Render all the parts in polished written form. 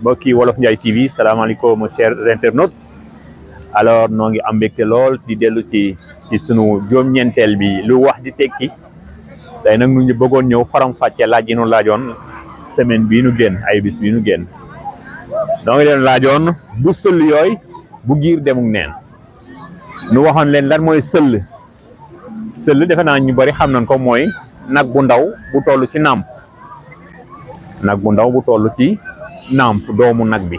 mbokki Wolof Ndiaye TV salaamaaleykum chers internautes alors noo ngi am mbégte lool di dellu ci sunu juróom-ñeenteel bi lu wax di tekki tey nag ñu bëggoon ñëw faram-fàcce laaj yi nu laajoon semaine bii nu génn ay bis bii nu génn doo ngi leen laajoon bu sëll yooyu bu giir demuk neen nu waxoon leen lan mooy sëll defe naa ñu bari xam nañ ko mooy nag bu ndaw bu toll ci nàmp doomu nag bi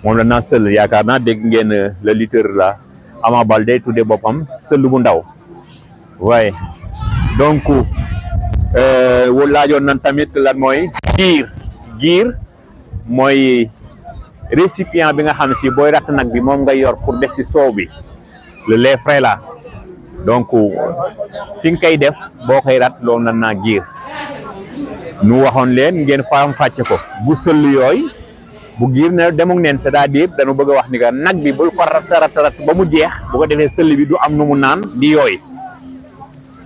moom la naa sëll yaakaar naa dégg ngeen le lutteur la Ama Baldé tuddee boppam sëll bu ndaw waaye donc laajoon nañ tamit lan mooy giir mooy récipient bi nga xam ne si booy ratt nag bi moom nga yor pour def ci soow bi le lait frais là donc fi nga koy def boo koy rat loolu nan naa giir nu waxoon leen ngeen faram fàcce ko bu sëll yooyu bu giir ne demuk neen c'est-à-dire dañu bëgg a wax ni que nag bi bul ko rat ba mu jeex bu ko defee sëll bi du am nu mu naan di yooyu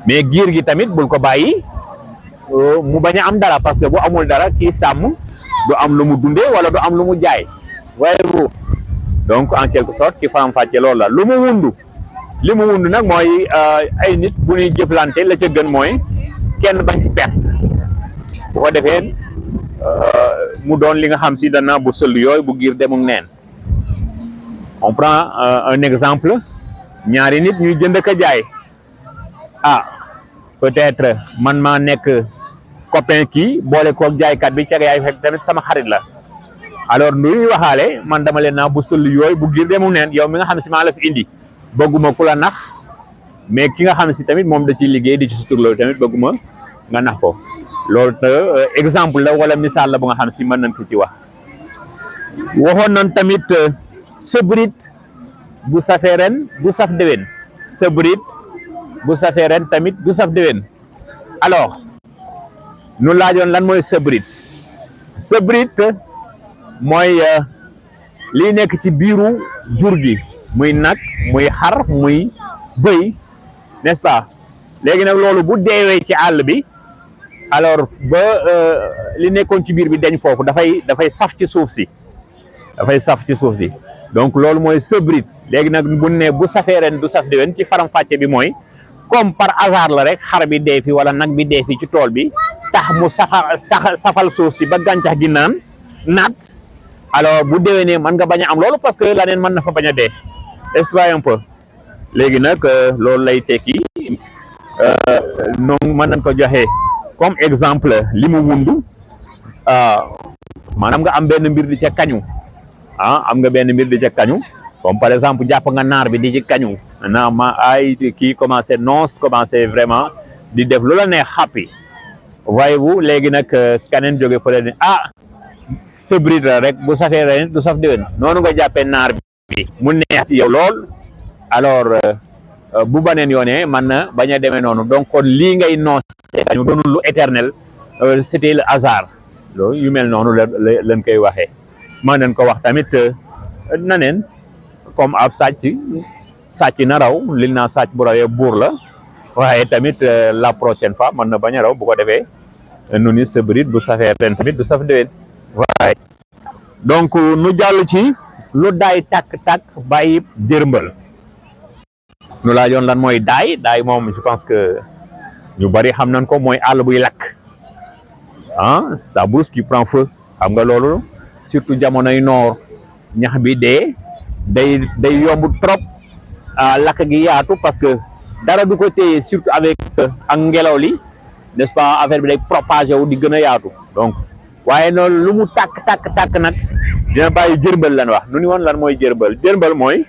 mais giir gi tamit bul ko bàyyi mu bañ a am dara parce que bu amul dara kii sàmm du am lu mu dundee wala du am lu mu jaay voyez-vous donc en quelque sorte ci faram fàcce loolu la li mu wundu nag mooy ay nit bu ñuy jëflante la ca gën mooy kenn bañ ci perte bu ko defee mu doon li nga xam si dana bu sëll yooyu bu giir demuk neen on prend un exemple ñaari nit ñuy jënd ka jaay peut-être man maa nekk copain kii boole koog jaaykat bi ca yaay fekk tamit sama xarit la alors lu ñuy waxaale man dama leen naa bu sëll yooyu bu giir demuk neen yow mi nga xam si maa la fi indi bëgguma ku la nax mais ki nga xam si tamit moom da ciy liggéey di ci suturloo tamit bëgguma nga nax ko loolu te exemple la wala misaal la bu nga xam si mën nañ ko ci wax waxoon nañ tamit sëbrit bu safee ren du saf déwén sëbrit bu safee ren tamit du saf déwén alors nu laajoon lan mooy sëbrit mooy liy nekk ci biiru jur gi muy nag muy xar muy bëy n'est-ce pas léegi nag loolu bu deewee ci àll bi alors ba li nekkoon ci biir bi dañ foofu dafay saf ci suuf si donc loolu mooy sëbrit léegi nag bu ne bu safee ren du saf déwén ci faram-fàcce bi mooy comme par hasard la rek xar bi dee fi wala nag bi dee fi ci tool bi tax mu safal suuf si ba gàncax gi naan naat alors bu déwénee mën nga bañ a am loolu parce que laneen mën na fa bañ a dee est-ce un peu léegi nag loolu lay tekki noonu mën nañ ko joxe comme exemple li mu wundu maanaam nga am benn mbir di ca kañu comme par exemple jàpp nga naar bi di ci kañu na ma ay kii commencé commencé vraiment di def lu la neex happy voyez-vous léegi nag kaneen jóge fële ne sëbrit la rek bu safee ren du saf déwén noonu nga jàppee naar bi mu neex ci yow lool alors bu baneen yoonee man na bañ a demee noonu donc kon lii ngay noose ñu doonul lu éternel c'était le hasard loolu yu mel noonu lañ koy waxee mën nañ ko wax tamit naneen comme ab sàcc na raw li naa sàcc bu rawee buur la waaye tamit la prochaine fois mën na bañ a raw bu ko defee nu ni sëbrit bu safee ren tamit du saf déwén waaye donc nu jàll ci lu daay tàkk-tàkk bàyyi jërmbal nu laajoon lan mooy daay moom je pense que ñu bari xam nañ ko mooy àll buy lakk la brousse qui prend feu xam nga loolu surtout jamonoy noor ñax bi day yomb trop lakk gi yaatu parce que dara du ko téye surtout avec ak ngelaw li n'est-ce pas affaire bi day propagé wu di gën a yaatu donc waaye noonu lu mu tàkk nag dina bàyyi jërmbal lan wax nu ni woon lan mooy jërmbal mooy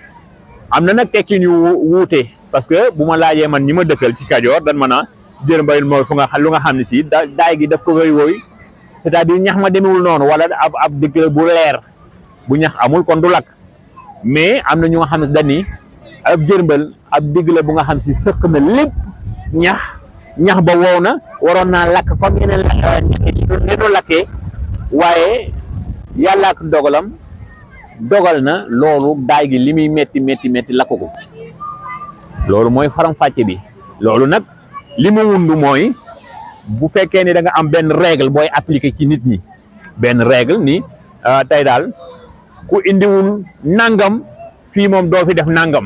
am na nag tekkin yu wuute parce que bu ma laajee man ñi ma dëkkal ci Kajoor dan mën a jërmbal mooy lu nga xam ne si daay gi daf ko koy wooy c'est-à-dire ñax ma demewul noonu wala ab dëkk bu leer bu ñax amul kon du lakk mais am na ñu nga xam ne dañi ab jërmbal ab digg la bu nga xam si sëq na lépp ñax ba wow na waroon naa lakk comme yeneen nenu lakkee waaye yàlla ak dogal na loolu daay gi li muy metti lakk ko loolu mooy faram-fàcce bi loolu nag li mu wundu mooy bu fekkee ni da nga am benn règle booy appliquer ci nit ñi benn règle ni tey daal ku indiwul nangam fii moom doo fi def nangam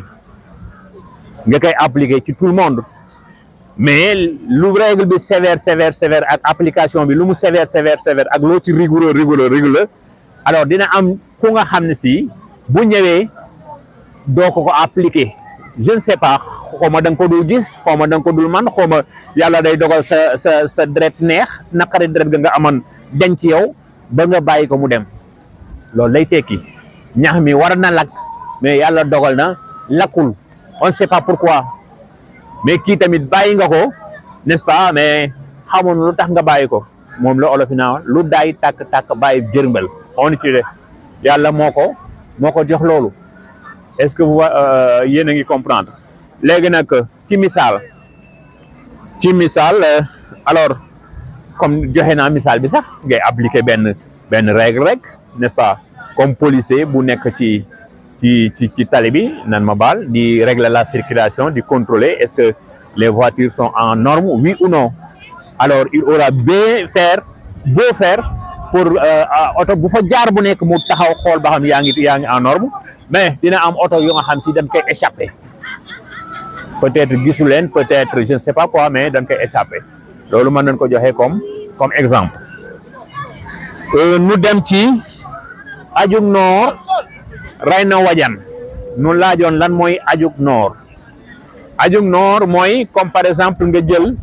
nga koy appliquer ci tout le monde mais lu règle bi sévère ak application bi lu mu sévère ak loo ci rigoureux alors dina am ku nga xam ne si bu ñëwee doo ko appliquer je ne sais pas xaw ma da nga ko dul gis xaw ma da nga ko dul man xaw ma yàlla day dogal sa deret neex naqari deret ga nga amoon denc ci yow ba nga bàyyi ko mu dem loolu lay tekki ñax mi war na lakk mais yàlla dogal na lakkul on ne sait pas pourquoi mais kii tamit bàyyi nga ko n'est-ce pas mais xamoon lu tax nga bàyyi ko moom la olof naa lu daay tàkk bàyyi jërmbal on ci de yàlla moo ko jox loolu est-ce que vous yéen a ngi comprendre léegi nag ci misaal alors comme joxe naa misaal bi sax ngay appliquer benn règle rek n'est-ce pas comme policier bu nekk ci tali bi nan ma baal di régler la circulation di contrôler est-ce que les voitures sont en norme oui ou non alors il aura beau faire pour oto bu fa jaar bu nekk mu taxaw xool ba xam yaa ngi en norme mais dina am oto yu nga xam si dañ koy échappé peut-être gisu leen peut-être je ne sais pas quoi mais dañ koy échappé loolu mën nañ ko joxe comme exemple nu dem ci ajug noor ray na wajan nu laajoon lan mooy ajug noor mooy comme par exemple nga jël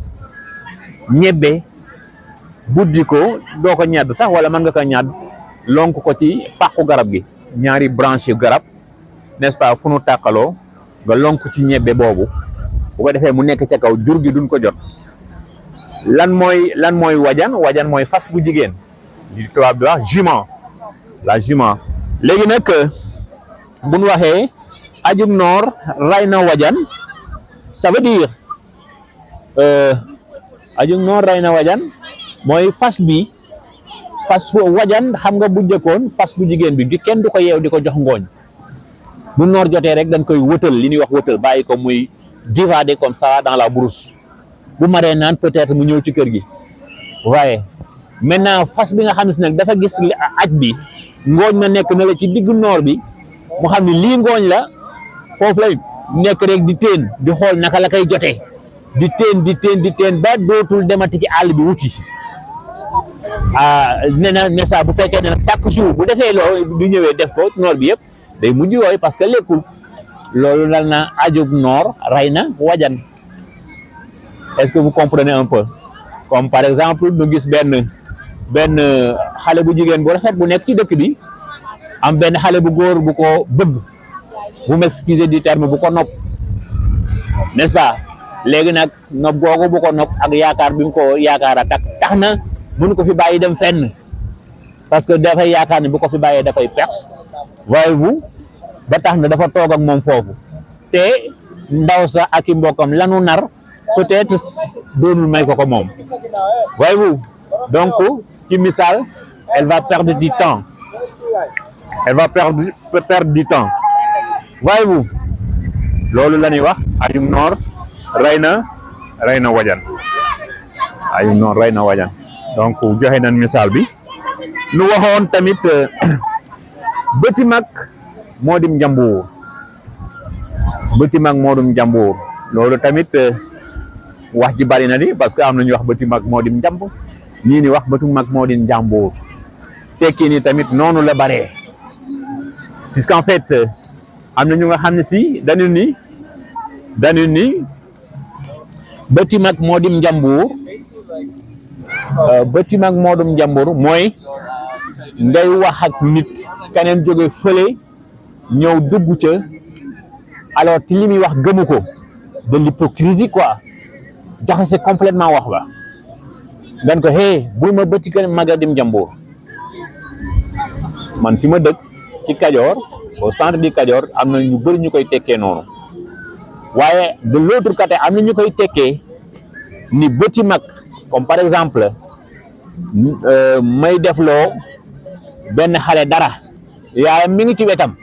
ñebbe buddi ko doo ko ñadd sax wala mën nga ko ñadd lonk ko ci pàqu garab gi ñaari branche yu garab n'est-ce pas fu nu tàqaloo nga lonk ci ñebbe boobu bu ko defee mu nekk ca kaw jur gi duñ ko jot lan mooy wajan mooy fas bu jigéen di tubaab bi wax jument léegi nag bu ñu waxee ajug noor ray na wajan ça veut dire ajug noor ray na wajan mooy fas wajan xam nga bu njëkkoon fas bu jigéen bi kenn du ko yeew di ko jox ngooñ bu noor jotee rek dañ koy wëtal li ñuy wax wëtal bàyyi ko muy divader comme ça dans la brousse bu maree naan peut-être mu ñëw ci kër gi waaye maintenant fas bi nga xam ne si nag dafa gis aj bi ngooñ na nekk na la ci diggu noor bi mu xam ne lii ngooñ la foofu lay nekk rek di teen di xool naka la koy jotee di teen ba dootul demati ci àll bi wuti nee na ne ça bu fekkee ne nag chaque jour bu defee loolu du ñëwee def ko noor bi yëpp day mujj yooyu parce que lekkul loolu dal na ajug noor ray na wajan est-ce que vous comprenez un peu comme par exemple nu gis benn xale bu jigéen bu rafet bu nekk ci dëkk bi am benn xale bu góor bu ko bëgg vous m'excusez du terme bu ko nopp n'est-ce pas léegi nag nopp googu bu ko nopp ak yaakaar bi mu ko yaakaara tax na mënu ko fi bàyyi dem fenn parce que dafay yaakaar ne bu ko fi bàyyee dafay perte voyez-vous ba tax na dafa toog ak moom foofu te ndaw sa ak i mbokkam lanu nar peut-être doonul may ko moom voyez-vous donc ci misaal elle va perdre du temps voyez-vous loolu la ñuy wax ajug noor ray na wajan ajug noor ray na wajan donc joxe nañ misaal bi nu waxoon tamit bëti mag moo dim njambuur loolu tamit wax ji bari na di parce que am na ñu wax bëti mag moo dim njamb ñii ni wax bëti mag moo dim njambuur tekki ni tamit noonu la baree puisqu'en fait am na ñu nga xam ne si dañu ni bëti mag moo dim njambuur mooy ngay wax ak nit keneen jóge fële ñëw dugg ca alors ci li muy wax gëmu ko de l'hypocrisie quoi jaxase complètement wax ba dan ko bul ma bëti kenn maga dim njambuur man fi ma dëkk ci Kajoor au centre du Kajoor am na ñu bëri ñu koy tekkee noonu waaye de l'autre côté am na ñu koy tekkee ni bëti mag comme par exemple may defloo benn xale dara yaayam mi ngi ci wetam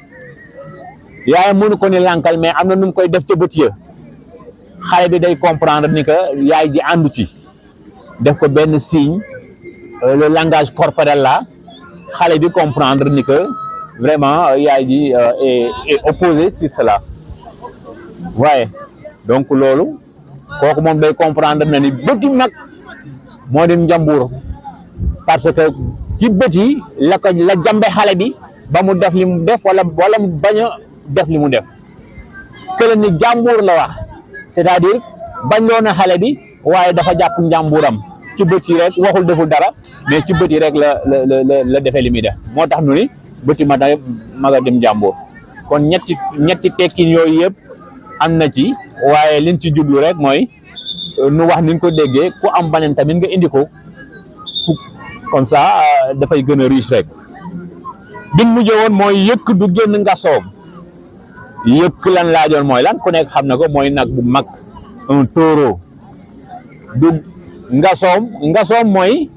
yaayam mënu ko ni lànkal mais am na nu mu koy def ca bët ya xale bi day comprendre ni que yaay ji àndu ci def ko benn signe le langage corporel là xale bi comprendre ni que vraiment yaay ji est opposé sur cela waaye donc loolu kooku moom day comprendre na ni bëti mag moo di njàmbur parce que ci bët yi la jambe xale bi ba mu def li mu def wala mu bañ a def li mu def kële ni jàmbur la wax c'est-à-dire bañ doon na xale bi waaye dafa jàpp njàmburam ci bët yi rek waxul deful dara mais ci bët yi rek la defee li muy def moo tax nu ni bëti maga dem njàmbur kon ñetti tekkin yooyu yëpp am na ci waaye liñ ci jublu rek mooy nu wax niñ ko déggee ku am baneen tamit nga indi ko comme ça dafay gën a riche rek bin mujjee woon mooy yëkk du génn ngasoom yëkk lan laajoon mooy lan ku nekk xam na ko mooy nag bu mag un taureau du ngasoom mooy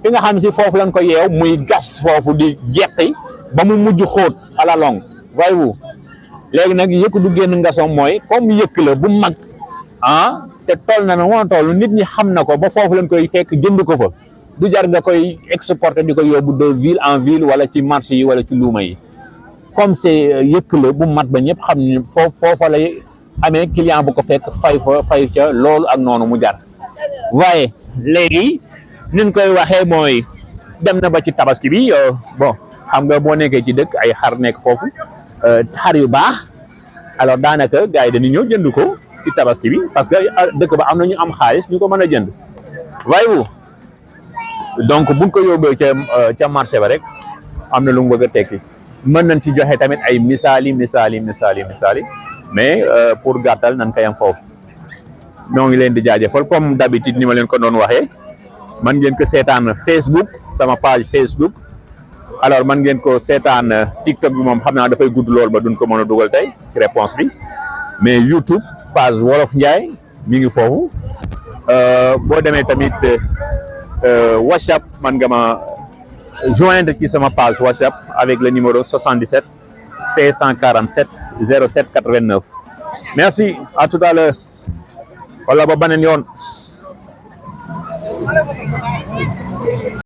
fi nga xam si foofu lañ ko yeew muy gas foofu di jeqi ba mu mujj xóot à la longue voyez-vous léegi nag yëkk du génn ngasoom mooy comme yëkk la bu mag te toll na moo toll nit ñi xam na ko ba foofu lañ koy fekk jënd ko fa du jar nga koy exporter di ko yóbbu de ville en ville wala ci marché yi wala ci luuma yi comme c'est yëkk la bu mat ba ñëpp xam ne foofa lay amee client bu ko fekk fay ca loolu ak noonu mu jar waaye léegi niñ koy waxee mooy dem na ba ci tabaski bi bon xam nga boo nekkee ci dëkk ay xar nekk foofu xar yu baax alors daanaka gars yi dañuy ñëw jënd ko ci tabaski bi parce que dëkk ba am na ñu am xaalis ñu ko mën a jënd voyez-vous donc buñ ko yóbbee ca marché ba rek am na lu mu bëgg a tekki mën nañ ci joxe tamit ay misaali mais pour gàttal nañ koy am foofu ñoo ngi leen di jaajëfal comme d'habitude ni ma leen ko doon waxee man ngeen ko seetaan Facebook sama page Facebook alors man ngeen ko seetaan TikTok bi moom xam naa dafay gudd lool ba duñ ko mën a dugal tey ci réponse bi mais YouTube page Wolof Njaay mi ngi foofu boo demee tamit WhatsApp man nga ma joindre ci sama page WhatsApp avec le numéro 77 547 07 89 merci à tout à l'heure wala ba beneen yoon